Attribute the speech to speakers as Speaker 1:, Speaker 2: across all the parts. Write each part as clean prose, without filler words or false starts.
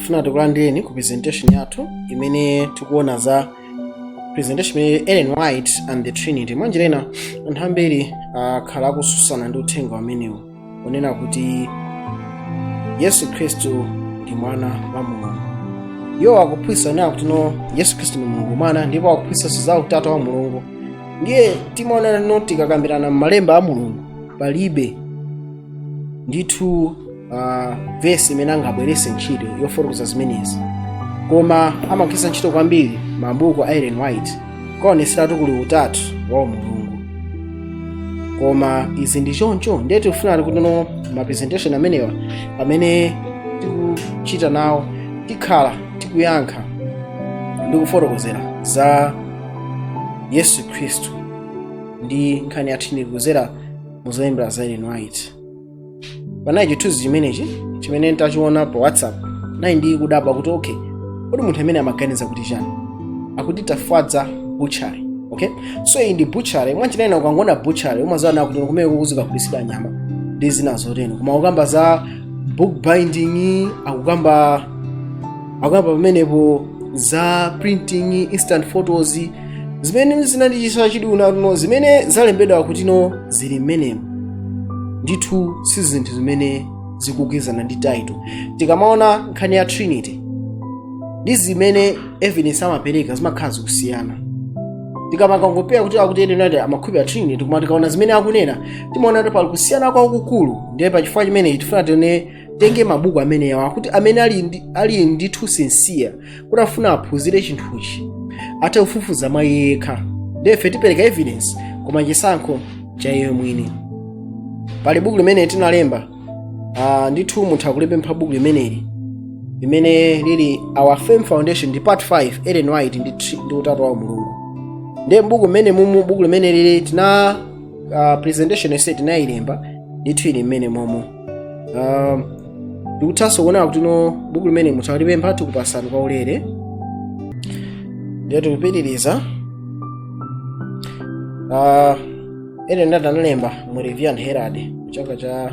Speaker 1: Tifuna tikulandireni ku presentation yathu imene tikuona za presentation imene Ellen White and the Trinity. Mwanjira ina, anthu ambiri akhala akususana ndi uthenga umenewu kunena kuti Yesu Khristu ndi mwana wa Mulungu. Iwo akuphunzitsa kunena kuti no, Yesu Khristu ndi Mulungu Mwana, ndipo akuphunzitsanso za utatu wa Mulungu. Ndiye timaonana no, tikakambirana m'malemba a Mulungu, palibe ndithu vesi imene angabwerese ntchito yofotokoza zimenezi, koma amagwiritsa ntchito kwambiri mabuku a Ellen White kuoneseratu kuli utatu wa Mulungu. Koma izi ndi choncho. Ndiye tikufuna kuti no, ma presentation amenewa pamene tikuchita nawo, tikhala tikuyankha ndi kufotokozera za Yesu Khristu ndi nkhani ya Trinity kudzera muzolembera za Ellen White. Panali chithunzi chimenechi chimene ntachiona pa WhatsApp, nayi ndi kudabwa kuti okay, kodi munthu amene amaganiza kuti chani? Akuti Tafadza Butchery. Okay, so iyi ndi butchery. Mwanjira ina, ukangoona butchery umaziona kuti kumene kuzikagulitsidwa nyama ndi zina zotero. Koma akukamba za book binding, akukamba pamenepo za printing, instant photos, zimene zinandichititsa chidwi no, zimene zalembedwa kuti no, zili mmenemo ndithu si zinthu zimene zikugwirizana ndi title. Tikamaona nkhani ya Trinity ndi zimene evidence amapereka, zimakhala zikusiyana. Tikamakangopeya kuti akuti Ellen White amakhulupirira Trinity, koma tikaona zimene akunena, timaona kuti pali kusiyana kwakukulu. Ndiye pachifukwa chimenechi tifuna tione, tenge mabuku amenewa kuti amene ali ndithu sincere kuti afuna aphunzire chinthuchi athe kufufuza mwa iye yekha. Ndiye ife tipereka evidence, koma chisankho cha iye mwini. Pali buku limene tinalemba, ndithu munthu akulipempha buku limeneli limene lili Our Firm Foundation, ndi part 5, Ellen White ndi utatu wa Mulungu. Ndiye buku mmene mumu, buku limene lili tina presentation yonse tinayilemba ndithu ili mmene momo. Ndikuthanso kuona kuti no, buku limene mutha kulipempha, tikupasani kwa ulere. Ndiye tikupitiriza. Ellen White analemba mu Review and Herald chaka cha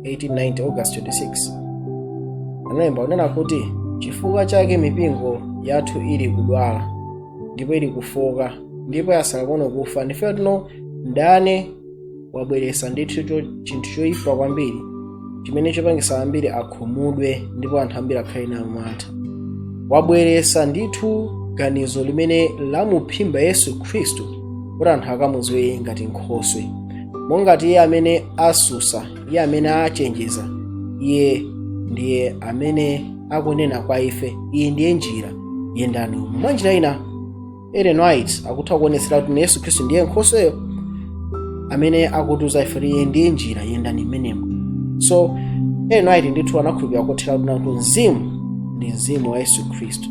Speaker 1: 1890, August 26. Analemba kunena kuti chifukwa chake mipingo yathu ili kudwala ndipo ili kufoka ndipo yasala kuno kufa, ndife tino ndani wabweresa ndithu chinthu choyipa kwambiri chimene chopangisa ambiri akhumudwe ndipo anthu ambiri akhale nawo mantha. Wabweresa ndithu ganizo limene lamuphimba Yesu Khristu kuti anthu akamudziwe iye ngati nkhoswe, mongati iye amene asusa, iye amene achenjeza, iye ndiye amene akunena kwa ife, "Iyi ndiye njira, yendani umu." Mwa njira ina, Ellen White akutha kuonetsera kuti Yesu Khristu ndiye nkhosweyo amene akutiuza ife kuti iye ndiye njira, yendani mmenemo. So Ellen White ndithu anakhulupirira kothera kuti mzimu ndi mzimu wa Yesu Khristu.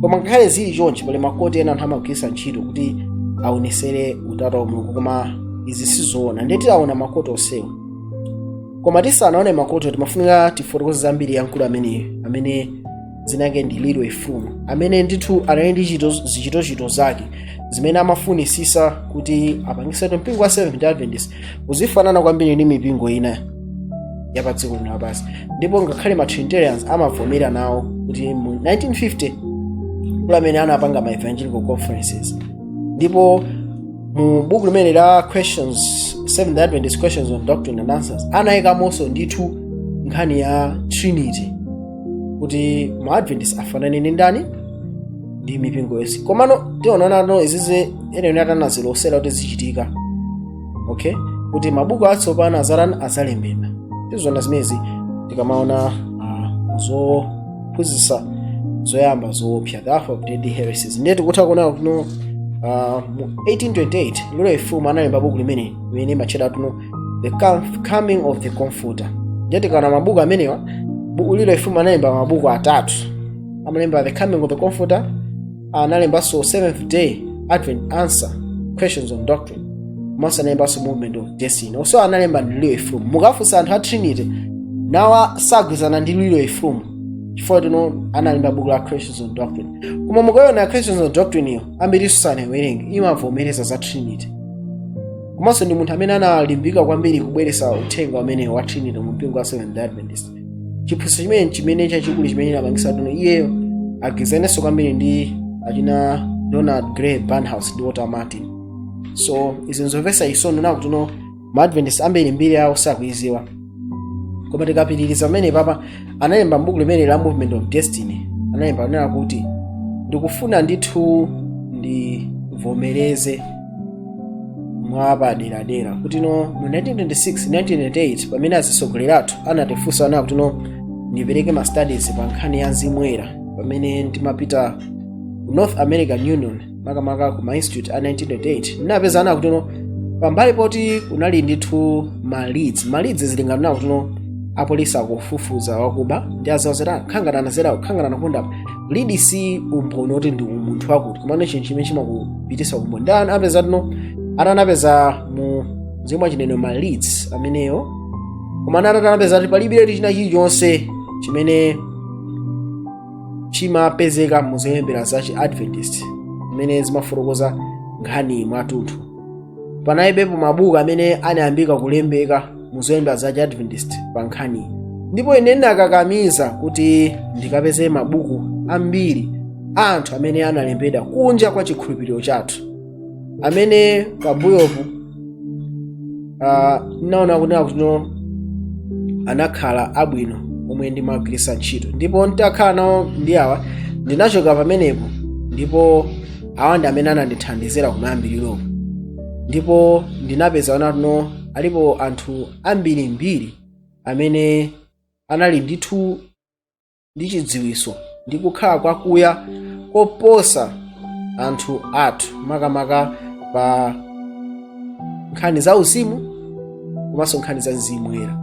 Speaker 1: Koma ngakhale zili chonchi, pali ma quote ena anthu amagwiritsa ntchito kuti aonesere utatu wa Mulungu, koma izi sizoona. Ndiye tilaona ma quote onsewa, koma tisanaone ma quote, timafunika tifotokoze zambiri ya mkulu ameneyo amene dzina lake ndi LeRoy Froom, amene ndithu anali ndi zichitochito zake zimene amafunisisa kuti apangise mpingo wa Seventh Adventist uzifanana kwambiri ndi mipingo ina ya pa dziko lino lapansi. Ndipo ngakhale ma Trinitarians amavomera nawo kuti mu 1950 kula amene anapanga ma evangelical conferences, ndipo mu buku limene la Questions, Seventh Adventist Questions on Doctrine and Answers, anayikamonso ndithu nkhani ya Trinity kuti ma Adventist afanane ndi ndani? Ndi mipingo yonse. Komano tionanano izizi ene atanazilosera kuti zichitika, okay, kuti mabuku atsopano azalani azalembedwa. Tizona zimenezi tikamaona zophunzitsa zoyamba zoopsa, the alpha of deadly heresies. Ndiye tikutha kuona kuno mu 1828 LeRoy Froom analemba buku limene limene imatchedwa tuno The Coming of the Comforter. Ndiye tikaona mabuku amenewa, buku LeRoy Froom analemba mabuku atatu. Amalemba The Coming of the Comforter, analembanso Seventh Day Advent Answer Questions on Doctrine, komanso analembanso Movement of Destiny. Also analemba ndi LeRoy Froom. Mukafunsa anthu a Trinity, nawa sagwirizana ndi LeRoy Froom chifukwa tino analemba buku la Questions on Doctrine. Koma mukaona Questions on Doctrine iyo, ambiriso sanayiwerenge, imavomereza za Trinity. Komanso ndi munthu amene analimbika kwambiri kubweretsa uthenga umene wa Trinity mu mpingo wa Seventh Adventist. Chiphunzitso chimene chimene chachikulu chimene chinapangisa tuno iyeyo agwirizanenso kwambiri ndi achina Donald Grey Barnhouse ndi Walter Martin. So izi nzomvetsa chisoni nakuti no ma Adventist ambiri mbiri awo sakuiziwa. Koma tikapitiriza pamene papa analemba m'buku limene la Movement of Destiny, analemba kunena kuti, "Ndikufuna ndithu ndivomereze mwapaderadera kuti no mu 1926 1998, pamene atsogoleri athu anatifunsa na kuti no ndipereke ma studies pa nkhani ya Mzimu Woyera pamene ndimapita ku North American Union, makamaka ku ma institute a 1928, ndinapeza ana kuti no pambali poti kunali ndithu ma leads. Ma leads zilingana nawo kuti no apolisi akufufuza wakuba ndi azawazera khangana zera khangana kunda. Lead si umboni oti ndi munthu wakuti, komano chinthu chimene chimakupitisa umboni. Ndi apeza tino atanapeza mu mzimu wachineno ma leads ameneyo, komano atanapeza kuti palibe china chilichonse chimene chimapezeka muzolembera za chi Adventist zimene zimafotokoza nkhani mwathunthu. Panalibepo mabuku amene anayambika kulembeka muzolembera za chi Adventist pa nkhani, ndipo ine ndinakakamiza kuti ndikapeze mabuku ambiri a anthu amene analembedwa kunja kwa chikhulupiriro chathu, amene pambuyopo naona kunena kuti no anakhala abwino omwe ndimagwiritsa ntchito. Ndipo nditakhala nawo ndi awa, ndinachoka pamenepo, ndipo awa ndi amene anandithandizira kumayambiriro. Ndipo ndinapeza no alipo anthu ambirimbiri amene anali ndithu ndi chidziwitso ndi kukhala kwakuya koposa anthu athu, makamaka pa nkhani za uzimu komanso nkhani za Mzimu Woyera,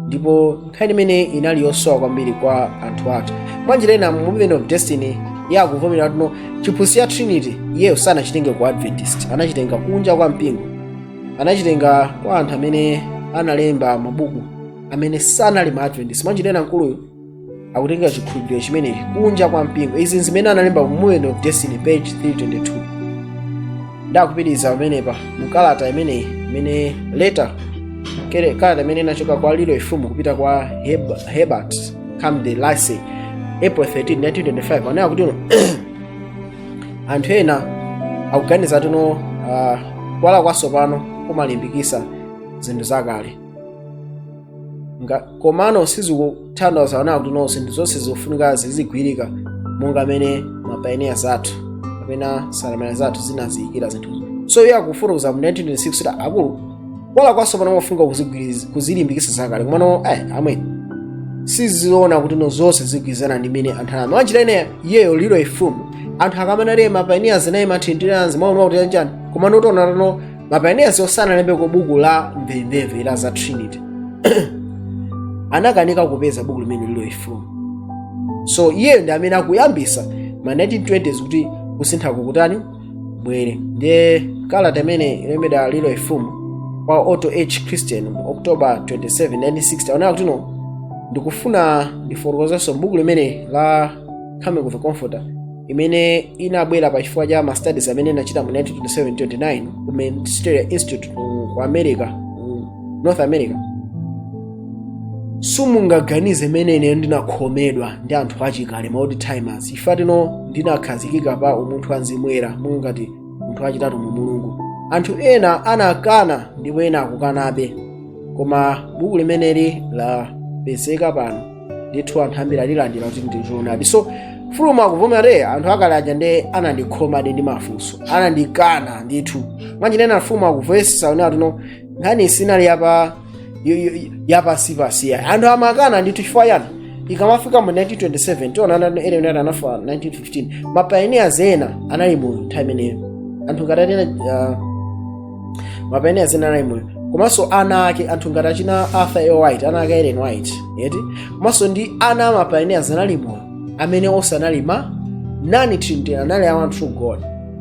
Speaker 1: ndipo nkhani imene inali yosowa kwambiri kwa anthu athu." Mwanjira ina, mu Movement of Destiny iye akuvomera kuti no chiphunzitso cha Trinity iyeyo sanachitenge ku Adventist, anachitenga kunja kwa mpingo, anachitenga kwa anthu amene analemba mabuku amene sanali ma Adventist. Mwanjira ina, mkuluyu akutenga chikhulupiriro chimenechi kunja kwa mpingo. Izi zimene analemba mu Movement of Destiny, page 322. Ndakupitiriza pamenepa mu kalata imeneyi imene letter kere kalata imene inachoka kwa Leroy Froom kupita kwa Herbert Camden Lacey, April 13 1925, anena kuti no anthu ena akuganiza tuno kuwala kwatsopano kumalimbikisa zinthu zakale. Komano sizikutanthauza ona kuti no zinthu zonse zikufunika zizigwirika monga amene ma pioneers athu kapena nsanamira zathu zinaziyikira zinthuzo. So iye akufotokoza mu 1926 kuti akulu, kuwala kwatsopano kumafunika kuzilimbikitsa zakale, komano amene siziona kuti no zonse zigwirizana ndi mmene anthu anama. Mwanjira ineyo, iyeyo Leroy Froom, anthu akamanali ma pioneers naye ma trinitarians maono kuti chanjani, komano utaona no ma pioneers osanalembeko buku la mvemvemve la za Trinity, anakanika kupeza buku limene Leroy Froom. So iyeyo ndi amene akuyambisa ma 1920s kuti kusintha kukutani bwere. Ndiye kalata imene ilembedwa Leroy Froom kwa Otto H Christian mu October 27 1960, aonera kuti no ndikufuna ndifotokozenso buku limene la Coming of the Comforter imene inabwera pachifukwa cha ma studies amene inachita mu 1927-29 ku Ministerial Institute ku America, ku North America. Simungaganize imene ine ndinakhomedwa ndi anthu achikale, ma old timers, ifa tino ndinakhazikika pa umunthu wa Mzimu Woyera mungati munthu wachitatu mu Mulungu. Anthu ena anakana ndipo ena akukanabe, koma buku limeneli lapezeka pano ndithu, anthu ambiri alilandira kuti ndi choonadi. So Froom akuvomera te anthu akale aja ndi anandikhomadi ndi mafunso, anandikana ndithu. Mwanjinena Froom akuvesa onera tuno nkhani sinali yapa yapasipasi, anthu amakana ndithu. Chifukwa yani? Ikamafika mu 1927, tionana Ellen White anafa 1915, ma pioneers ena anali moyo nthawi imeneyo, anthu ngati atena ma pioneers ena anali moyo, komanso ana ake, anthu ngati achina Arthur A White, ana ake Ellen White yeti, komanso ndi ana a ma pioneers anali moyo amene osanali ma nani Trinity, anali a one true God.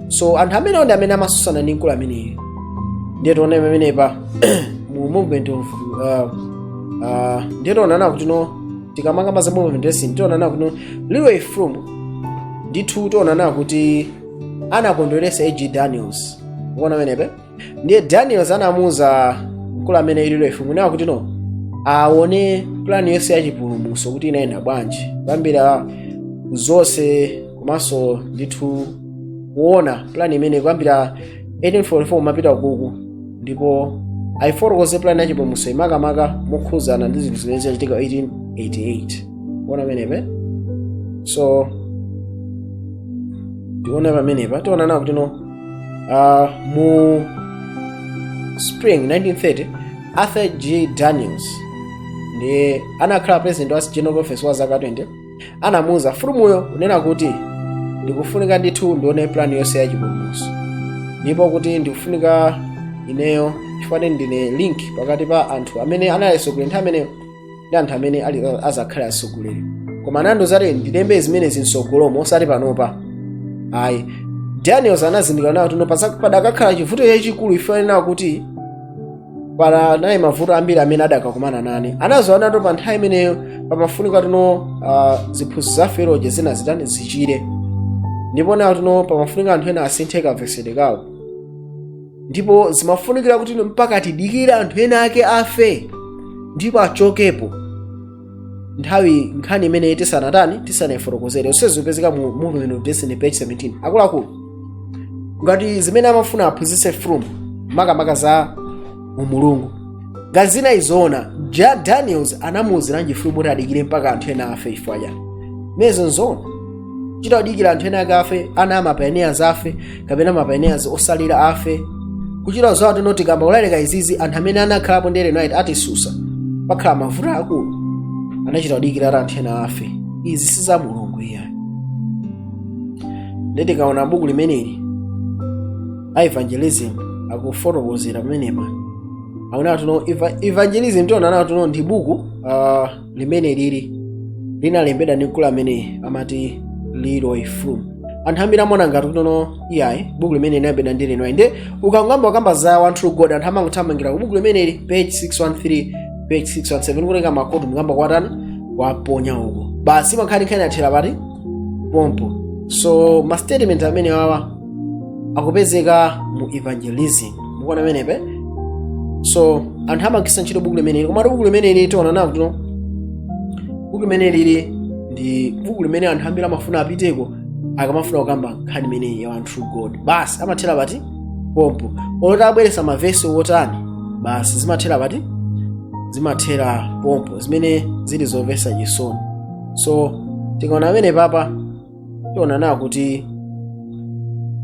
Speaker 1: So anthu amenewo ndi amene amasusana ndi mkulu ameneyo. Ndiye tione pamenepa mu Movement of ndiye tionana kuti no tikamakamba za Movement Destiny, tionana kuti no Leroy Froom ndithu tionana kuti anakondweresa A.G. Daniels. Ukuona pamenepe? Ndiye Daniels anamuuza mkulu amene Leroy Froom nawo kuti no aone Plan yonse ya chipulumutso kuti inayenda bwanji, kuyambira zonse, komanso ndithu kuona plan imene kuyambira 1844 mapita kuku, ndipo ayifotokoze plan ya chipulumutso imakamaka mokhuzana ndi zinthu zimene zinachitika 1888. Kuona pamenepe, so tione pamenepa, tiona nawo kuti no mu spring 1930 Arthur G Daniels ndiye anakhala president wa General Conference wa zaka 20, anamuuza Frumuyo kunena kuti ndikufunika ndithu ndione plan yonse ya chipulumutso, ndipo kuti ndikufunika ineyo chifukwa ndine link pakati pa anthu amene anali atsogoleri nthawi ameneyo ndi anthu amene ali azakhale atsogoleri, koma anandiuza kuti ndilembe zimenezi mtsogolomo, osati panopa ayi. Daniels anazindikira nawo kuti padakakhala chivuto chachikulu, ifanena kuti panali mavuto ambiri amene adakakumana nane. Anazoona nato pa nthawi imeneyo pamafunika tuno ziphunzitso za theology zina zitani, zichire, ndipo nawo tuno pamafunika anthu ena asinthe kamvesedwe kawo, ndipo zimafunikira kuti mpaka tidikire anthu ena ake afe ndipo achokepo nthawi nkhani imeneyi tisanatani, tisanayifotokozere. Zonse zikupezeka mu Movement of Destiny, page 17. Akuluakulu, ngati zimene amafuna aphunzitse Froom makamaka za umulungu ngati zina izoona, ja Daniels anamuwuziranji Froom kuti adikire mpaka anthu ena afe? Chifukwa chani mezo nzoona chita kudikira anthu ena ake afe, ana ama pioneers afe kapena ma pioneers osalira afe, kuchita zawo tino tikamba kulalika izizi, anthu amene anakhalapo ndi Ellen White atisusa, pakhala mavuto akulu. Anachita kudikira anthu ena afe. Izi si za Mulungu iyayi. Ndi tikaona buku limeneli a Evangelism akufotokozera pamenepa, aona tuno Evangelism, tiona nawo tuno ndi buku limene lili linalembedwa ndi mkulu amene amati Leroy Froom. Anthu ambiri amaona ngati kutono iyayi, buku limene linalembedwa ndi Ellen White. Nde ukangamba kamba za One True God, anthu amangothamangira ku buku limeneli, page 613, page 617, kutenga ma quote mukamba kwatani, waponya uko, basi makhali nkhani athera pati pompo. So ma statement amene wawa akupezeka mu Evangelism, mukuona amenepe. So anthu amagwiritsa ntchito buku limeneli, komatu buku limeneli tiona nawo kuti buku limene lili ndi buku limene anthu ambiri amafuna apiteko akamafuna kukamba nkhani imeneyi ya One True God. Basi, amathera pati pompo. Oloti abweresa mavesi wotani, basi zimathera pati, zimathera pompo, zimene zili zomvetsa chisoni. So tikaona amene papa, tiona nawo kuti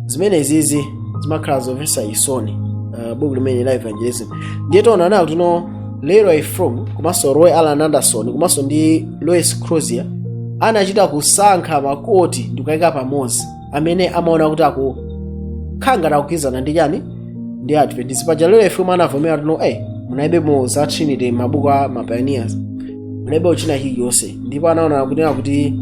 Speaker 1: zimenezizi zimakhala zomvetsa chisoni. Buku limene la Evangelism, ndiye tiona nawo tino Leroy Froom komanso Roy Allan Anderson komanso ndi Louis Crozier anachita kusankha ma quote ndikuyika pamodzi amene amaona kuti akukhala ngati akugwirizana ndi chani, ndi Adventist. Paja Leroy Froom anavomera tino munalibe za Trinity mabuku a ma pioneers, munalibe china chilichonse, ndipo anaona kunena kuti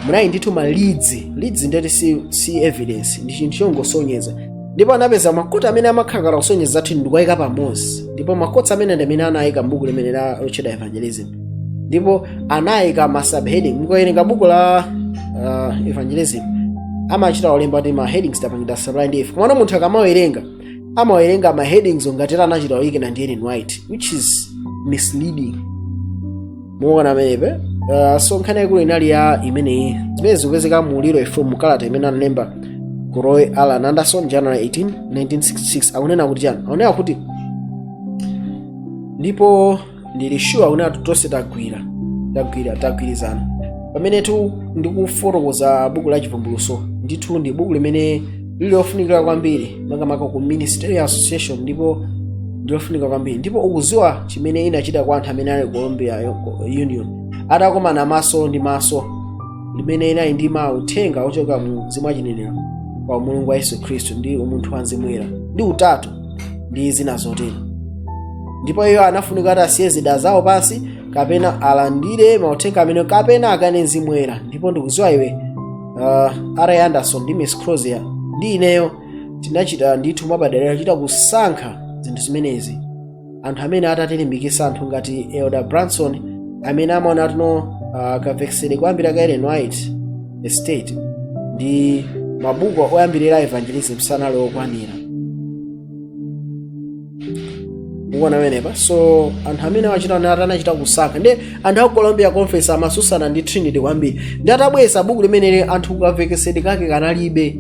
Speaker 1: munali ndithu ma leads. Leads ndeti si evidence, ndi chinthu chongosonyeza. Ndipo anapeza ma quote amene amakhala kusonyeza za Trinity ndikuyika pamodzi, ndipo ma quotes amene ndi amene anayika m'buku limene la lotchedwa Evangelism, ndipo anayika ma subheading. Mukawerenga buku la Evangelism, amachita olemba kuti ma headings tapangidwa supply ndi ife, komano munthu akamawerenga amawerenga ma headings ngati anachita oyikina ndi Ellen White, which is misleading. Muona amenepe. So nkhani yaikulu inali ya imeneyi, zimene zikupezeka mu Leroy Froom, kalata imene analemba ku Roy Allan Anderson January 18 1966. Akunena kuti chani? Akunena kuti ndipo ndili sure kunena kuti tonse tagwira tagwirizana pamenetu ndikufotokoza buku la Chivumbulutso. Ndithu ndi buku limene lili lofunikira kwambiri makamaka ku Ministerial Association, ndipo ndilofunika kwambiri. Ndipo ukuziwa chimene inachita kwa anthu amene ali ku Columbia Union atakumana maso ndi maso limene inali ndi mauthenga ochoka mu mzimu wachinenero pa Mulungu wa Yesu Khristu ndi umunthu wa Mzimu Woyera ndi utatu ndi zina zotero, ndipo iyo anafunika kuti asiye zida zawo pansi kapena alandire mauthenga amene kapena akane Mzimu Woyera. Ndipo ndikuziwa iwe, R. Anderson ndi Miss Crozier ndi ineyo tinachita ndithu mwapadera kuchita kusankha zinthu zimenezi, anthu amene atatilimbikitsa, anthu ngati Elder Branson amene amaona tuno kamvekesere kuyambira ka Ellen White Estate ndi mabuku oyambirira Evangelism sanali okwanira. Mukuona pamenepa? So anthu amene awachita anati anachita kusankha ndi anthu aku Columbia Conference amasusana ndi Trinity kwambiri. Ndi atabwesa buku limeneli, anthu kamvekesedwe kake kanalibe.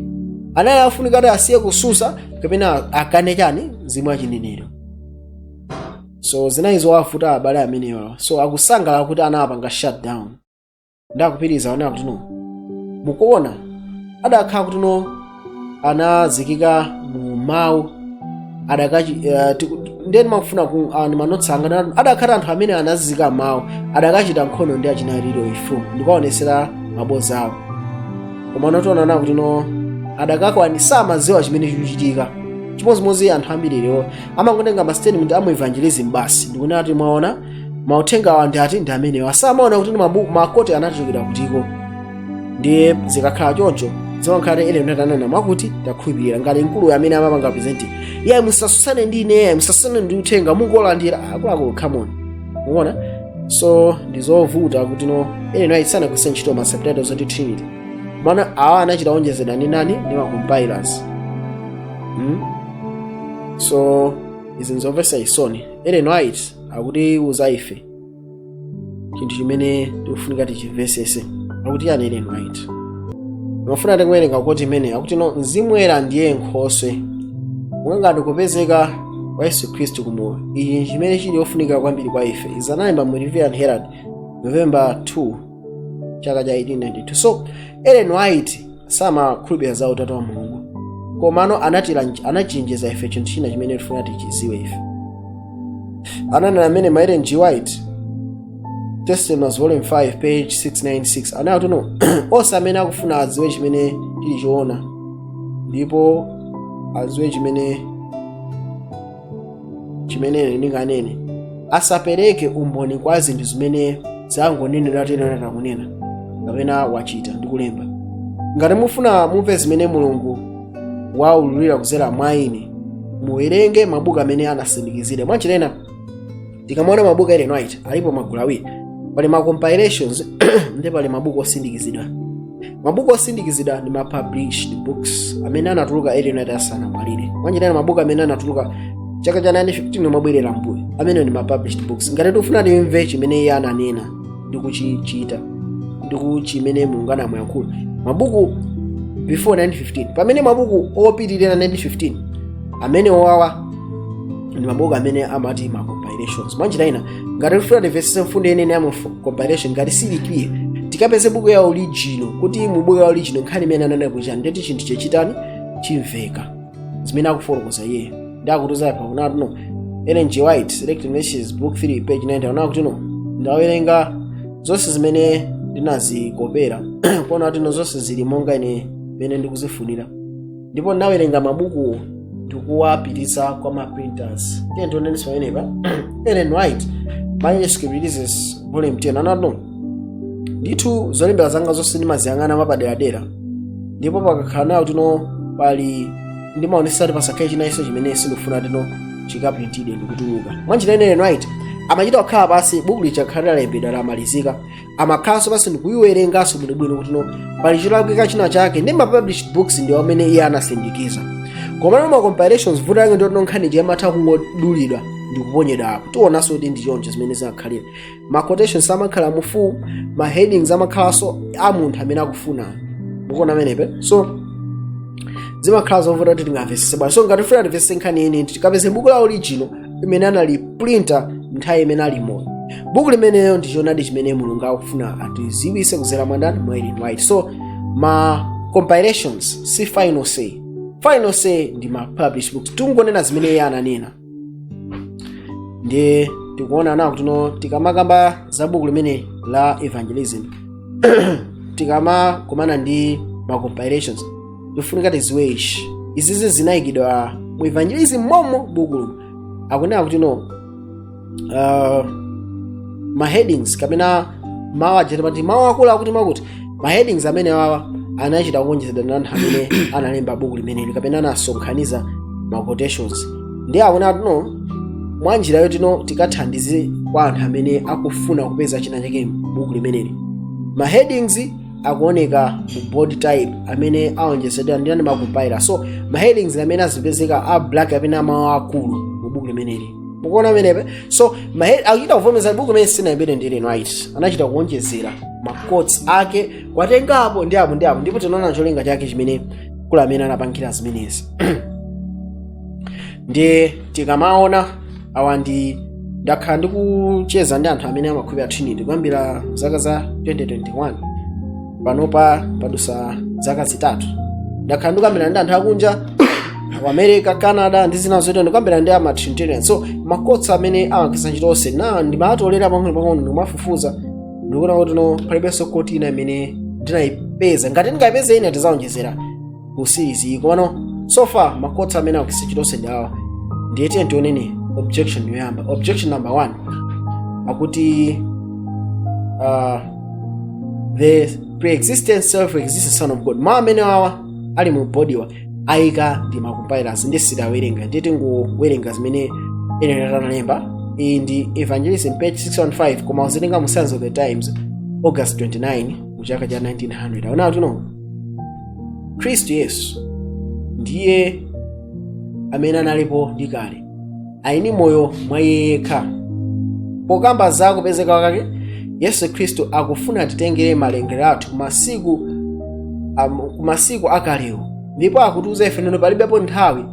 Speaker 1: Anali afunika kuti asiye kususa kapena akane chani? Mzimu wachinenero. So zinayi zowavuta abale amenewa. So akusangalala kuti anapanga shutdown. Ndakupitiriza onena kuti no, mukuona, adakhala kuti no anazikika mu mawu adakachi ndiye ndimafuna ku ma notes anga. Adakhala anthu amene anazika mawu adakachita nkhondo ndi achina Leroy Froom ndikuwaonesera maboza awo. Koma notiona kuti no, adakakwani samadziwa chimene chikuchitika. Chimodzimodzi anthu ambiri lero amangotenga ma statement amu evangelism basi, ndikunena kuti mwaona mauthenga awa ndi ati ndi amenewa. Samaona kuti ndi mabuku ma quote anachokera kutiko. Ndiye zikakhala choncho, zimakhala ene ndatanena mwakuti takhulupirira ngati mkulu amene amapanga present iye, musasusane ndi ine, iye musasusane ndi uthenga mungolandira. Akuluakulu, come on, mukuona? So ndizovuta kuti no, ene no sanagwiritse ntchito ma subtitles oti Trinity. Mana awa anachita onjezedwa ndi nani? Ndi ma compilers. So izi nzomvetsa chisoni. Ellen White akutiuza ife chinthu chimene tikufunika tichimvesese. Akuti yani Ellen White? Mafuna tikuwerenga quote imene akuti no, Mzimu Woyera ndiye nkhoswe mungati kupezeka kwa Yesu Khristu kumoyo. Ichi chimene chili ofunika kwambiri kwa ife. Izi analemba mu Review and Herald, November 2, chaka cha 1892. So Ellen White samakhulupirira za utatu wa Mulungu, komano anachenjeza ife chinthu china chimene tifuna tichiziwe ife. Ananena amene ma Ellen G White, Testimonies, volume 5, page 696, anati no, onse amene akufuna adziwe chimene chili choona ndipo adziwe chimene ndinganene, asapereke umboni kwa zinthu zimene zangonenedwa tenera kunena kapena wachita ndi kulemba. Ngati mufuna mumve zimene Mulungu waululira kudzera mwa ine, muwerenge mabuku amene anasindikizidwa. Mwanjira tikamaona mabuku a Ellen White, alipo magulu awiri: pali ma compilations ndi pali mabuku osindikizidwa. Mabuku osindikizidwa ndi ma published books amene anatuluka Ellen White asanamwalire. Mwanjira mabuku amene anatuluka chaka cha 1915 omabwerera mbuyo, amene ndi ma published books. Ngati tikufuna timve chimene iye ananena ndi kuchichita ndi kuchimene Mulungu anamuyankhula, mabuku before 1915. Pamene mabuku opitirira 1915, amene wawa ndi mabuku amene amati ma compilations. Mwanjira ina, ngati tifuna timvetsetse mfundo yenene ya mu compilation, ngati sili clear, tikapeze buku ya original, kuti mu buku ya original nkhani imene ananena kuchani, ndeti chinthu chechitani chimveka zimene akufotokoza iye. Ndi akutiza apa kunati no, Ellen G White, Selected Messages, book 3, page 90, anakuti kuti no, ndawerenga zonse zimene ndinazikopera kuona kuti no, zonse zili monga ine mene ndikuzifunira, ndipo ndawerenga mabukuwo ndikuwapititsa kwa ma printers. Tiye tionenso pamenepa. Ellen White, Manuscript Releases, volume 10, anati no, ndithu zolembera zanga zonse ndimaziyang'ana mapaderadera, ndipo pakakhala nawo tino pali ndimaonesa kuti pasakhale chinanso chimene sindikufuna tino chikaprintidwe ndikutuluka. Mwanjira ina, Ellen White amachita kukhala pasi, buku lija khala lalembedwa, lamalizika, amakhalanso pasi ndikuiwerenganso bwinobwino kuti no, pali cholakwika china chake. Ndi ma published books ndi amene iye anasindikiza. Komano ma compilations, vuto lake ndoti nkhani imatha kungodulidwa ndikuponyedwa apo. Tionanso kuti ndi choncho zimene zimakhalira. Ma quotations amakhala mu full, ma headings amakhalanso a munthu amene akufuna. Mukuona amenepe? So zimakhala zovuta kuti tingamvetsetse bwanji. So ngati tifuna timvetse nkhani yeniyeni, tikapeze buku la original imene anali printer nthawi imene ali moyo. Buku limeneyo ndi choonadi chimene Mulungu akufuna atiziwise kudzera mwa ndani? Mwa Ellen White. So ma compilations si final say. Final say ndi ma published books. Tingonena zimene iye ananena. Ndiye tikuona nawo kuti no, tikamakamba za buku limene la evangelism, tikamakumana ndi ma compilations, tifunika tiziwe ichi: izizi zinayikidwa mu evangelism momo. Buku akunena kuti no, ma headings kapena mawu aja timati mawu akulu akuti makuti ma headings amene awa anachita kuonjezedwa ndi anthu amene analemba buku limeneli kapena anasonkhanitsa ma quotations. Ndi akuona kuti no, mwa njira yotino tikathandize kwa anthu amene akufuna kupeza china chake buku limeneli, ma headings akuoneka mu bold type amene aonjezedwa ndi ani? Ma compiler. So ma headings amene azipezeka a black kapena mawu akulu mu buku limeneli. Mukuona amenepe? So akuchita kuvomereza buku imene sinalembedwe ndi Ellen White, anachita kuonjezera ma quotes ake, kwatengapo ndi apo ndi apo, ndipo tinaona cholinga chake chimene kula amene anapangira zimenezi. Ndiye tikamaona awa, ndi ndakhala ndikucheza ndi anthu amene amakhulupirira Trinity kuyambira zaka za 2021. Panopa padusa zaka 3 ndakhala ndikukambirana ndi anthu akunja ku America, Canada ndi zina zotero, ndikukambirana ndi ama Trinitarian. So ma quotes amene amagwiritsa ntchito onse na ndimatolera pang'ono pang'ono, ndikumafufuza, ndikuona kuti no, palibenso quote ina imene ndinayipeza. Ngati ndingayipeze ina, tizawonjezera ku series iyi, komano so far ma quotes amene amagwiritsa ntchito onse ndi awa. Ndiye tiye tionene objection yoyamba. Objection number one akuti the pre-existent, self-existent Son of God. Mawu amene awa ali mu body wa ayika ndi ma compilers, ndi sitawerenga, ndiye tingowerenga zimene ene analemba. Iyi ndi Evangelism, page 615, koma uzitenga mu Signs of the Times, August 29 mu chaka cha 1900. Aona kuti Khristu Yesu ndiye amene analipo ndi kale, ali moyo mwa iye yekha. Pokamba za kupezeka kwake, Yesu Khristu akufuna titengere malingaliro athu kumasiku akalewo, ndipo akutiuza ife neno palibepo nthawi,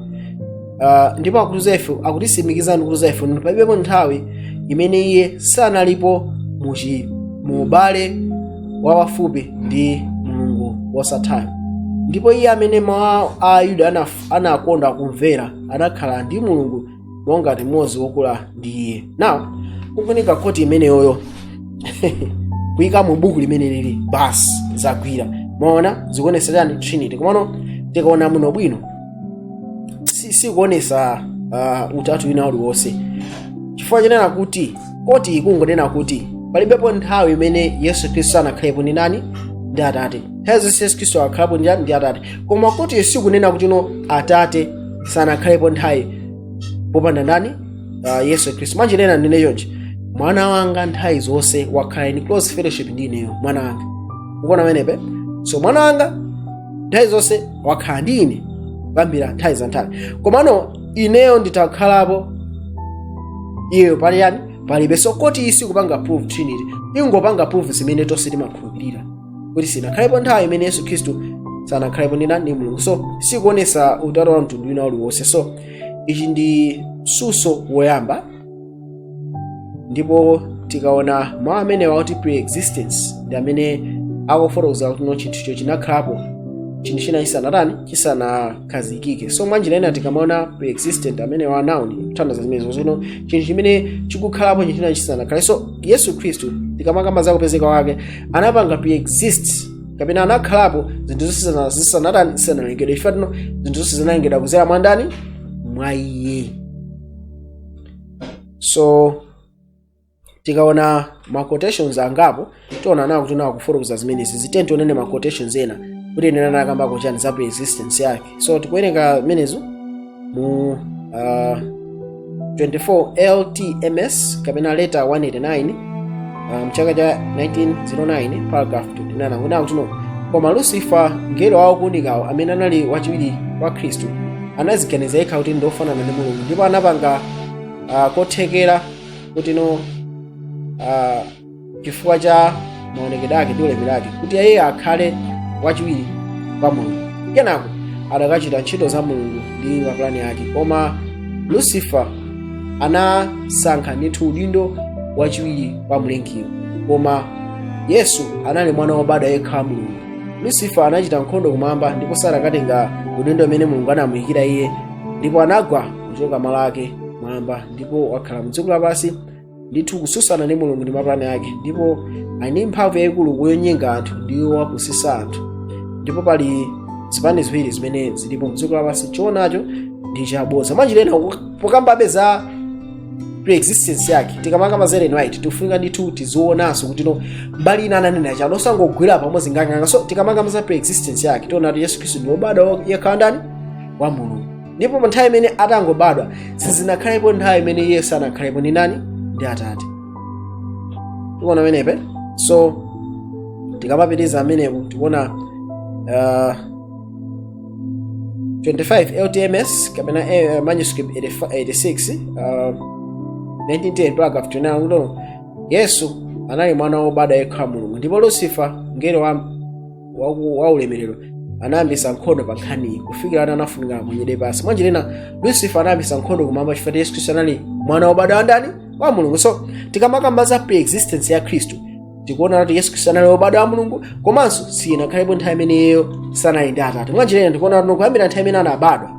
Speaker 1: ndipo akutiuza ife, akutisimikiza ndikutiuza ife neno palibepo nthawi imene iye sanalipo mu ubale wapafupi ndi Mulungu wosathayo. Ndipo iye amene mawu a Ayuda anakonda kumvera anakhala ndi Mulungu monga mmodzi wokula ndi iye. Now kukunika quote imeneyoyo kuyika mu buku limene lili basi zagwira. Maona zikuonesa chani? Trinity. Komano tikaona muno bwino, sikuonesa utatu wina uliwonse, chifukwa chenena kuti quote ikungonena kuti palibepo nthawi imene Yesu Khristu anakhalepo ndi nani? Ndi Atate. Nthawi zonse Yesu Khristu akhalapo ndi ndi Atate. Koma quote sikunena kuti no, Atate sanakhalepo nthawi popanda ndani? Yesu Khristu. Mwanjinena ndine chonchi: mwana wanga nthawi zonse wakhala in close fellowship ndi ineyo. Mwana wanga, ukuona pamenepe? So mwana wanga nthawi zonse wakhala ndi ine kuyambira nthawi za nthawi, komano ineyo nditakhalapo, iyeyo pali yani? Palibe. So quote iyi sikupanga prove Trinity, ingopanga prove zimene tonse timakhulupirira, kuti sinakhalepo nthawi imene Yesu Khristu sanakhalepo ndi nani? Ndi Mulungu. So sikuonesa utatu wa mtundu wina uliwonse. So ichi ndi msuso woyamba. Ndipo tikaona mawu amene wakuti pre-existence ndi amene akufotokoza kuti no, chinthucho chinakhalapo chinthu china chisanatani? Chisanakhazikike. So mwanjira ina tikamaona pre-existent amene wa noun, kuthandiza zimenezo zino, chinthu chimene chikukhalapo chinthu china chisanakhale. So Yesu Khristu, tikamakamba za kupezeka kwake, anapanga pre-exist kapena anakhalapo zinthu zonse zisanatani? Zisanalengedwe. Chifukwa tino zinthu zonse zinalengedwa kudzera mwa ndani? Mwa iye. So tikaona ma quotations angapo, tiona nawo kuti nawo kufotokoza zimenezi. Zitenti tionene ma quotations ena kuti ene anakambako chani za pre-existence yake. So tikuwerenga zimenezo mu 24 LTMS kapena Letter 189, mchaka cha 1909, paragraph 29. Akunena kuti no, koma Lucifer, mngelo wa okuunikawo, amene anali wachiwiri kwa Khristu, anaziganiza yekha kuti ndofanana ndi Mulungu, ndipo anapanga kothekera kuti no, chifukwa cha maonekedwe ake ndi ulemerero ake, kuti iye akhale wachiwiri kwa Mulungu. Kenako adakachita ntchito za Mulungu ndi mapulani ake. Koma Lucifer anasankha ndithu udindo wachiwiri kwa Mlengiyo, koma Yesu anali mwana wobadwa yekha wa Mulungu. Lucifer anachita nkhondo kumwamba ndipo sadakatenga udindo umene Mulungu anamuyikira iye, ndipo anagwa kuchoka malo ake mwamba ndipo wakhala mdziko lapansi ndithu kususana ndi Mulungu ndi mapulani ake, ndipo ali ndi mphamvu yayikulu kuyonyenga anthu ndi wapusisa anthu. Ndipo pali zipani ziwiri zimene zilipo mdziko lapansi, choonacho ndi chabodza. Mwanjira pokambabe za pre-existence yake, tikamakamba za Ellen White, tikufunika ndithu tizionanso kuti no, mbali ina ananena chano, osangogwira pamodzi nganganga. So tikamakamba za pre-existence yake, tiona kuti Yesu Khristu ndi wobadwa yekha ndani? Wa Mulungu. Ndipo pa nthawi imene atangobadwa, sizinakhalepo nthawi imene Yesu anakhalepo ndi nani? Ndi Atate. Tikuona pamenepe? So tikamapitiriza amenepo, tikuona 25 LTMS kapena manuscript 86, 1910 paragraph 29 akuti Yesu anali mwana wobadwa yekha wa Mulungu, ndipo Lucifer, mngelo wa ulemerero, anayambisa nkhondo pa nkhaniyi kufikira ana anafunika aponyedwe pansi. Mwanjira ina, Lucifer anayambisa nkhondo kumwamba chifukwa Yesu Khristu anali mwana wobadwa wa ndani? Wa Mulungu. So tikamakamba za pre-existence ya Khristu, tikuona kuti Yesu Khristu anali wobadwa wa Mulungu, komanso sinakhalepo nthawi imeneyo sanali ndi Atate. Mwanjira ina, tikuona kuti kuyambira nthawi imene anabadwa,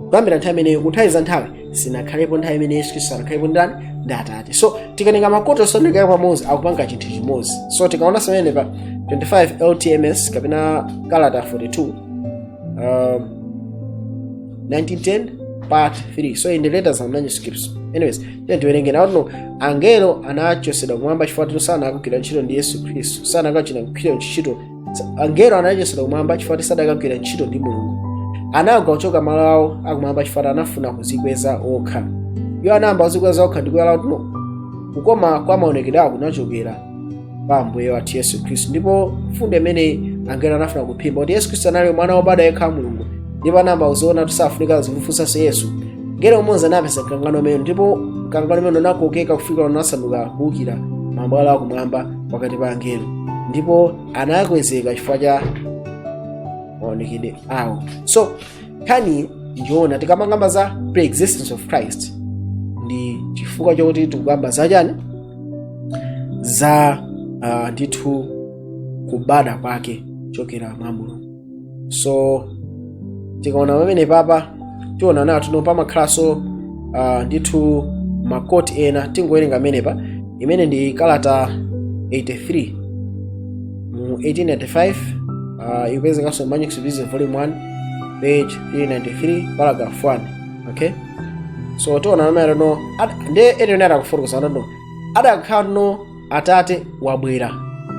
Speaker 1: kuyambira nthawi imeneyo ku nthawi za nthawi, sinakhalepo nthawi imene Yesu Khristu anakhalepo ndani? Ndi Atate. So tikatenga ma quote osonekera pamodzi, akupanga chinthu chimodzi. So tikaona pamene pa 25 LTMS kapena kalata 42 1910 part 3, so in the letters and manuscripts. Anyways, tiye tiwerenge nawo. Angelo anachosedwa kumwamba chifukwa tino sanakagwira ntchito ndi Yesu Khristu, sanakachita kugwira ntchito. Angelo anachosedwa kumwamba chifukwa sadakagwira ntchito ndi Mulungu. Anagwa kuchoka malo awo akumwamba chifukwa anafuna kuzikweza okha. Iwo anayamba kuzikweza okha ndikuyala kuti kukoma kwa maonekedwe awo kunachokera pa Ambuye wathu Yesu Khristu. Ndipo mfundo imeneyi angelo anafuna kuphimba kuti Yesu Khristu anali mwana wobadwa yekha wa Mulungu, ndipo anayamba kuziona kuti safunika zimufunsanso Yesu. Ngelo umodzi anapeza mkangano umene, ndipo mkangano umene unakokeka kufikira unasanduka kuwukira mabwalo akumwamba pakati pa angelo, ndipo anakwezeka chifukwa cha maonekedwe awo. So nkhani ndiona, tikamakamba za pre-existence of Christ, ndi chifukwa chokuti tikukamba zachani? Za ndithu kubadwa kwake kuchokera mwa Mulungu. So tikaona pamene papa, tiona nawo tino pamakhalanso ndithu ma quote ena. Tingowerenga amenepa, imene ndi kalata 83 mu 1895, ikupezekanso Manuscript Business volume 1 page 393 paragraph 1. Okay, so tiona pamene no ndiye ene adakufotokoza no adakhala no Atate wabwera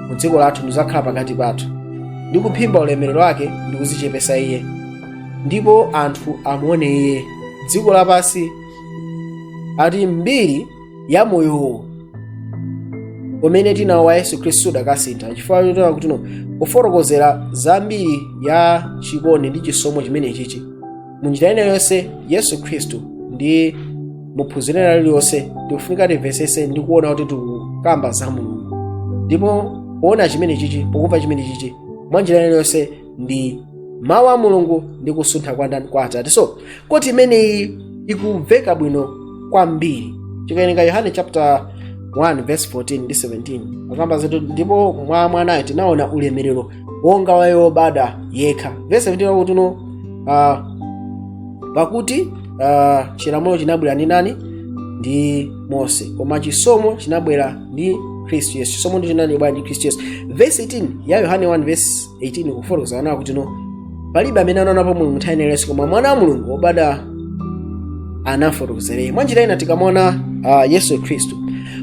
Speaker 1: mu dziko lathu ndizakhala pakati pathu, ndi kuphimba ulemerero wake ndi kuzichepesa iye, ndipo anthu amuone iye dziko lapansi. Ati mbiri ya moyowo umene tinawo wa Yesu Khristu udakasintha, chifukwa chotera kuti no kufotokozera zambiri ya chikondi ndi chisomo chimene chichi munjira ina yonse Yesu Khristu. Ndi muphunziro ina lililonse tikufunika timvesese ndi kuona kuti tikukamba za Mulungu, ndipo poona chimene chichi, pokumva chimene chichi, mwa njira ina iliyonse ndi mawu a Mulungu ndi kusuntha kwa ndani? Kwa Atate. So quote imeneyi ikumveka bwino kwambiri tikawerenga Yohane chapter 1 verse 14 ndi 17, akamba zati, "Ndipo mwa mwanayo tinaona ulemerero wonga wa wobadwa yekha." Verse 17 akuti no pakuti chilamulo chinabwera ndi nani? Ndi Mose, koma chisomo chinabwera ndi Khristu Yesu. Chisomo ndi chinabwera ndi Khristu Yesu. Verse 18 ya Yohane 1 verse 18 kufotokoza nawo kuti no palibe amene anaonapo Mulungu nthawi iliyonse, koma mwana wa Mulungu wobadwa anafotokozereye. Mwa njira ina, tikamaona Yesu Khristu,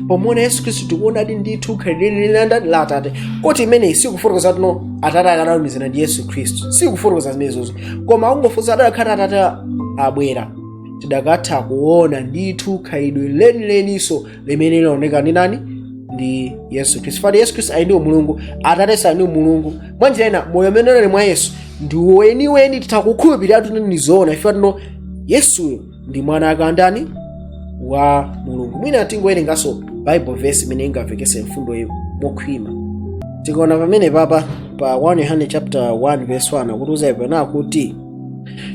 Speaker 1: pomuona Yesu Khristu tikuonadi ndithu khalidwe la Atate. Quote imeneyi sikufotokoza tino Atate akanalumizana ndi Yesu Khristu, sikufotokoza zimenezozo, koma akungofotokoza adakhala Atate abwera, tidakatha kuona ndithu khalidwe lenileninso limene linaoneka ndi nani? Ndi Yesu Khristu. Fati Yesu Khristu ali ndi umulungu, Atate ali ndi umulungu. Mwa njira ina, moyo umene unali mwa Yesu ndi weniweni, titha kukhulupirira kuti ndi zoona ife tino Yesuyo ndi mwana akandani? Wa Mulungu. Mwina tingowerenganso Bible verse imene ingamvekese mfundo iyi mokhwima. Tikaona pamene papa pa 1 Yohane chapter 1 verse 1, akutiuza ipo kuti,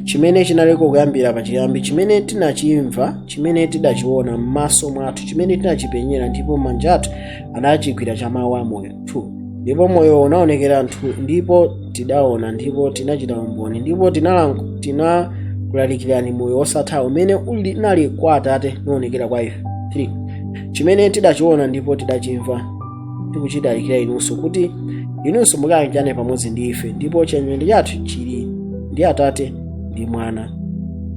Speaker 1: "Chimene chinaliko kuyambira pachiyambi, chimene tinachimva, chimene tidachiona m'maso mwathu, chimene tinachipenyera ndipo manja athu anachigwira, cha mawu amoyo." 2, "Ndipo moyo unaonekera anthu, ndipo tidaona ndipo tinachita umboni, ndipo tinakulalikirani moyo wosatha umene unali kwa Atate nuonekera kwa ife." 3, "Chimene tidachiona ndipo tidachimva tikuchilalikira inunso, kuti inunso mukayanjane pamodzi ndi ife, ndipo chiyanjano chathu chili ndi Atate ndi Mwana,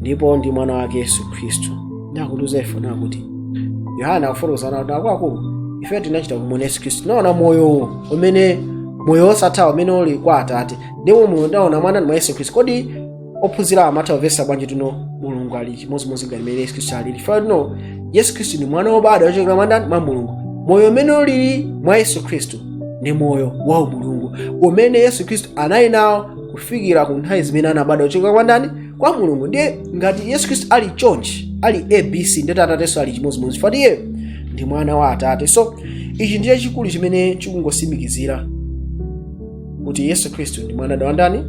Speaker 1: ndipo ndi Mwana wake Yesu Khristu." Ndakutiuza ife nakuti Yohana akufotokozana kuti, akuluakulu, ife tinachita kumuona Yesu Khristu, tinaona moyowo umene moyo wosatha umene uli kwa Atate, ndipo moyo ndaona mwana mwa Yesu Khristu. Kodi ophunzira amatha kumvetsa bwanji tino Mulungu ali chimodzimodzi ngati mmene Yesu Khristu alili? Chifukwa tino Yesu Khristu ndi mwana wobadwa wochokera mwa ndani? Mwa Mulungu. Moyo umene ulili mwa Yesu Khristu ndi moyo wa umulungu umene Yesu Khristu anali nawo kufikira ku nthawi zimene anabadwa kuchokera kwa ndani? Kwa Mulungu. Ndiye ngati Yesu Khristu ali chonchi Ali ABC, ndeti Atatenso ali chimodzimodzi, fati iye ndi mwana wa Atate. So ichi ndiye chikulu chimene chikungosimikizira kuti Yesu Khristu ndi mwana wa ndani?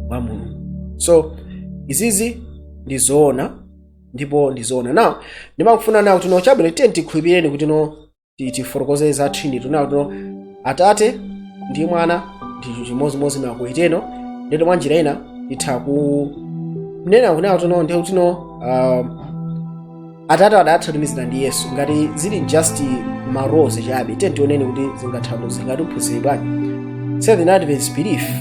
Speaker 1: Wa Mulungu. So izizi ndi zoona ndipo ndi zoona. Now ndimakufuna nawo kuti no, chabwino, tiye tikhulupireni kuti no, tifotokoze za Trinity nawo kuti no, Atate ndi Mwana ndi chimodzimodzi nakuiteno. Ndito mwa njira ina itha kunena kunawo kuti no, ndiye kuti no, Atate adatha kutumizira ndi Yesu ngati zili just ma roles chabe. Tiye tioneni kuti zingatiphunzire bwanji. Seven Adventist Belief,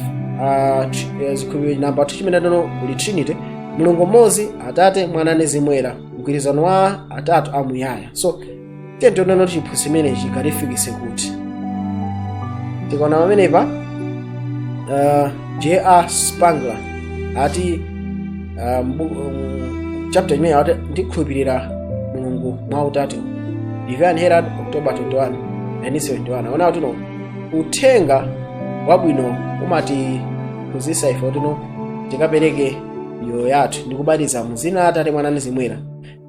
Speaker 1: zikhulupiriro namba 2 chimene tono kuli Trinity, Mulungu mmodzi, Atate, Mwana ndi Mzimu Woyera, mgwirizano wa atatu amuyaya. So tiye tioneni kuti chiphunzitso chimenechi chingatifikise kuti. Tikaona pamenepa, J.R. Spangler ati, chapter imene ati "Ndikhulupirira Mulungu mwa Utatu", Review and Herald, October 21, 1971, aona kuti no, uthenga wabwino umatiphunzitsa ife kuti no, tikapereke miyoyo yathu ndi kubatiza mu dzina la Atate, Mwana ndi Mzimu Woyera.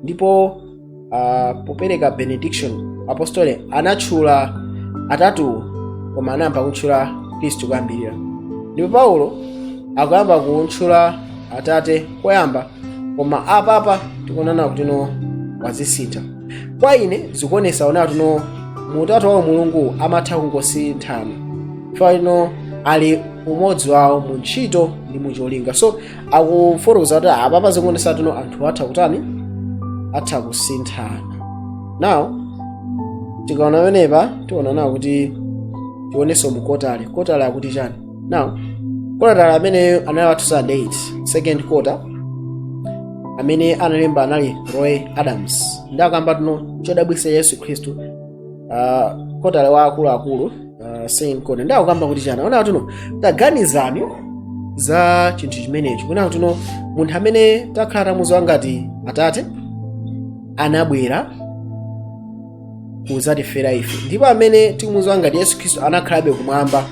Speaker 1: Ndipo popereka benediction, apostole anatchula atatuwo, koma anayamba kutchula Khristu kuyambirira. Ndipo Paulo akuyamba kutchula Atate koyamba, koma apapa tikuonana kuti no, wazisintha. Kwa ine zikuonesa ona kuti no, muutatu wa Mulungu amatha kungosinthana, chifukwa ino ali umodzi wawo mu ntchito ndi mucholinga. So akufotokoza kuti apapa zikuonesa kuti no, anthu atha kutani? Atha kusinthana. Now tikaona pamenepa, tiona nawo kuti tionenso mu quarterly. Quarterly akuti chani? Now quarterly ameneyo anali wa 2008, second quarter, amene analemba anali Roy Adams. Ndi akamba tuno chodabwitsa Yesu Khristu, quarterly wa akuluakulu, second quarter. Ndi akukamba kuti chani? Ona tuno, taganizani za chinthu chimenechi, kuna kuti no, munthu amene takhala tamuziwa ngati Atate anabwera kudzatifera ife, ndipo amene tikumuziwa ngati Yesu Khristu anakhalabe kumwamba.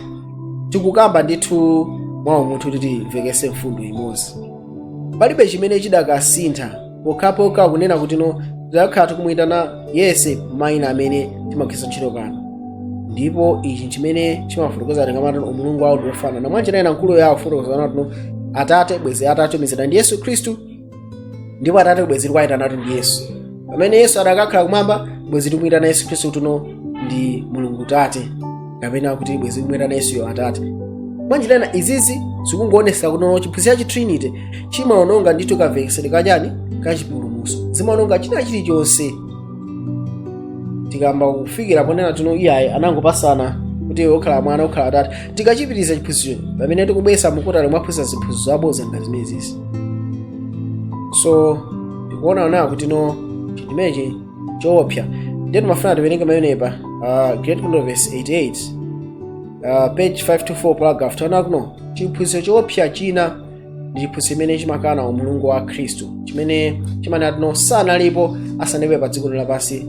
Speaker 1: Tikukamba ndithu mwa umunthu kuti timvekese mfundo imodzi. Palibe chimene chidakasintha pokhapokha kunena kuti no, tidakhala tikumuyitana yese mayina amene timagwiritsa ntchito pano. Ndipo ichi chimene chimafotokoza tingamati umulungu wawo ndi wofanana. Mwanjira ina mkulu yawo kufotokoza kuti no, Atate bwezi atatumizidwa ndi Yesu Khristu, ndipo Atate bwezi tikuwayitanatu ndi Yesu. Pamene Yesu adakakhala kumwamba, bwezi tikumuyitana Yesu Khristu kuti no, ndi Mulungu Tate, kapena kuti bwezi tikumuyitana Yesuyo Atate. Mwanjira ina izizi zikungoonesa kuti no, chiphunzitso cha Trinity chimaononga ndithu kamvekesedwe kachani? Kachipulumutso. Zimaononga china chilichonse. Tikamba kufikira ponena tino iyayi, anangopasana kuti iwe ukhala mwana, ukhala atate. Tikachipitiriza chiphunzitso pamene tikubwesa mu quarterly, mwaphunzitsa ziphunzitso zabodza ngati zimenezi. So tikuona nawo kuti no, chimenechi choopsa. Ndiye timafuna tipereke mayonepa, Great Controversy 88, page 524, paragraph. Taona kuno chiphunzitso choopsa china ndi chiphunzitso chimene chimakana umulungu wa Khristu, chimene chimanena tino sanalipo asanabwere pa dziko lapansi.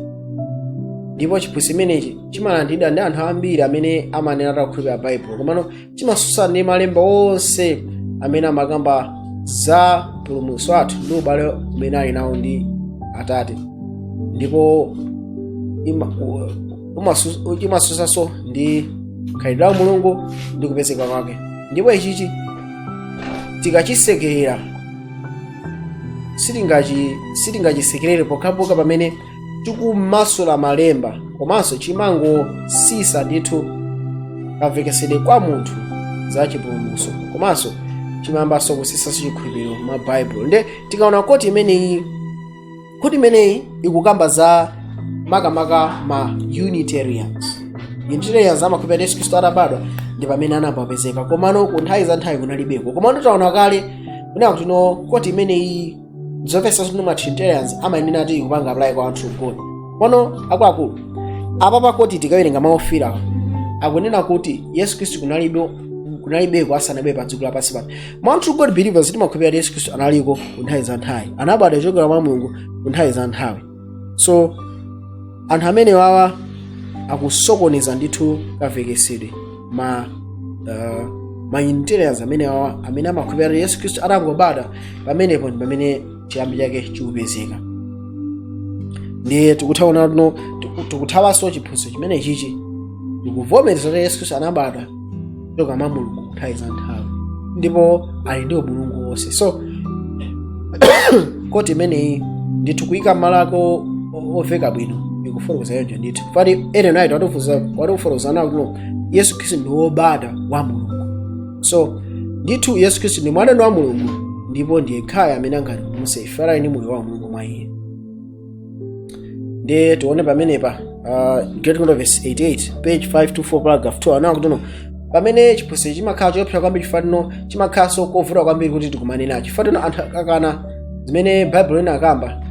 Speaker 1: Ndipo chiphunzitso chimenechi chimalandidwa ndi anthu ambiri amene amanena atakhulupirira Baibulo, komano chimasusana ndi malemba onse amene amakamba za mpulumutso wathu ndi ubale umene ali nawo ndi Atate. Ndipo imasusanso ndi khalidwe la Mulungu ndi kupezeka kwake. Ndipo ichichi tikachisekerera, sitingachisekerere pokhapokha pamene tikumasula malemba, komanso chimangosisa ndithu kamvekesedwe kwa munthu za chipulumutso, komanso chimayambanso kusisanso chikhulupiriro mwa Baibulo. Nde tikaona quote imeneyi ikukamba za makamaka ma Unitarians. Unitarians amakhulupirira Yesu Khristu atabadwa ndi pamene anapapezeka, komano ku nthawi za nthawi kunalibeko. Komano taona kale kunena kuti no, quote imeneyi zopesa zinthu ma Trinitarians amayenera ati ikupanga apply kwa anthu God. Kono akuluakulu, apa pa quote tikawerenga maofira akunena kuti Yesu Khristu kunalibeko asanabwere pa dziko lapansi pano. Ma True God believers timakhulupirira Yesu Khristu analiko ku nthawi za nthawi, anabadwa kuchokera mwa Mulungu ku nthawi za nthawi. So anthu amene wawa akusokoneza ndithu kavekesedwe ma Unitarians amene wawa amene amakhulupirira Yesu Khristu atangobadwa pamenepo ndi pamene Chiyambi chake chikupezeka. Ndiye tikuthaona tuno, tikuthawanso chiphunzitso chimene chichi, tikuvomereza kuti Yesu Khristu anabadwa kuchoka mwa Mulungu nthawi za nthawi ndipo ali ndi umulungu wonse. So quote imeneyi ndithu kuyika malako oveka bwino ikufotokoza yonjo ndithu. Fati Ellen White watifotokoza nawo kuno Yesu Khristu ndi wobadwa wa Mulungu. So ndithu Yesu Khristu ndi mwana wa Mulungu ndipo ndiye yekhayo amene angatipulumutse ife, ali ndi moyo wa Mulungu mwa iye. Ndiye tione pamenepa Great Controversy 88, page 524, paragraph 2, anawa kuti no, pamene chiphunzitso chimakhala choopsa kwambiri, chifatino chimakhalanso kovuta kwambiri kuti tikumane nacho, chifatino anthu akakana zimene Baibulo linakamba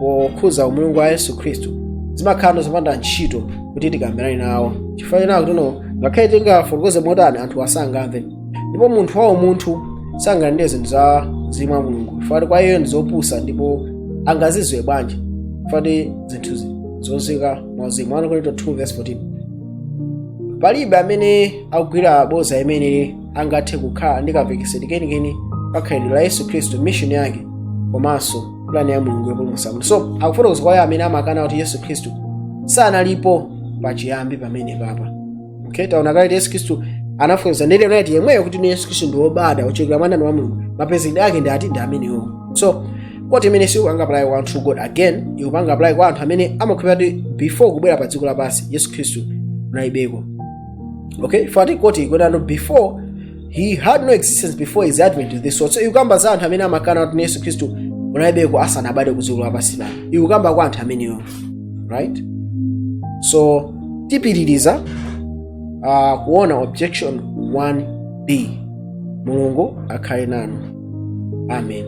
Speaker 1: pokhuza umulungu wa Yesu Khristu, zimakhala zopanda ntchito kuti tikambirane nawo, chifukwa chinawo kuti no, ngakhale tingafotokoze motani, anthu asangamve, ndipo munthu wa umunthu sangalandire zinthu za mzimu wa Mulungu, chifukwa kwa iye ndi zopusa ndipo angazidziwe bwanji, chifukwa zinthu zozika mwa uzimu. 1 Korinto 2 verse 14. Palibe amene akugwira boza imene angathe kukhala ndi kamvekesedwe kenikeni kakhalidwe la Yesu Khristu, mission yake komanso plan ya Mulungu yopulumutsa munthu. So akufotokoza kwa iye amene amakana kuti Yesu Khristu sanalipo pachiyambi pamene papa. Okay, taona kale kuti Yesu Khristu anafotokoza ndi Ellen yemweyo kuti ni Yesu Khristu ndi wobadwa ochokera mwa ndani? Wa Mulungu. Mapezedwe ake ndi ati? Ndi amenewo. So quote imene sikupanga apply kwa true God again, ikupanga apply kwa anthu amene amakhulupirira kuti before kubwera pa dziko lapansi Yesu Khristu unalibeko. Okay, fati quote ikuti before he had no existence before his advent to this world. So ikukamba za anthu amene amakana kuti Yesu Khristu unalibeko asanabadwe ku dziko lapansi pano. Ikukamba kwa anthu amenewo, right? So tipitiriza kuona objection 1B. Mulungu akhale nanu. Amen.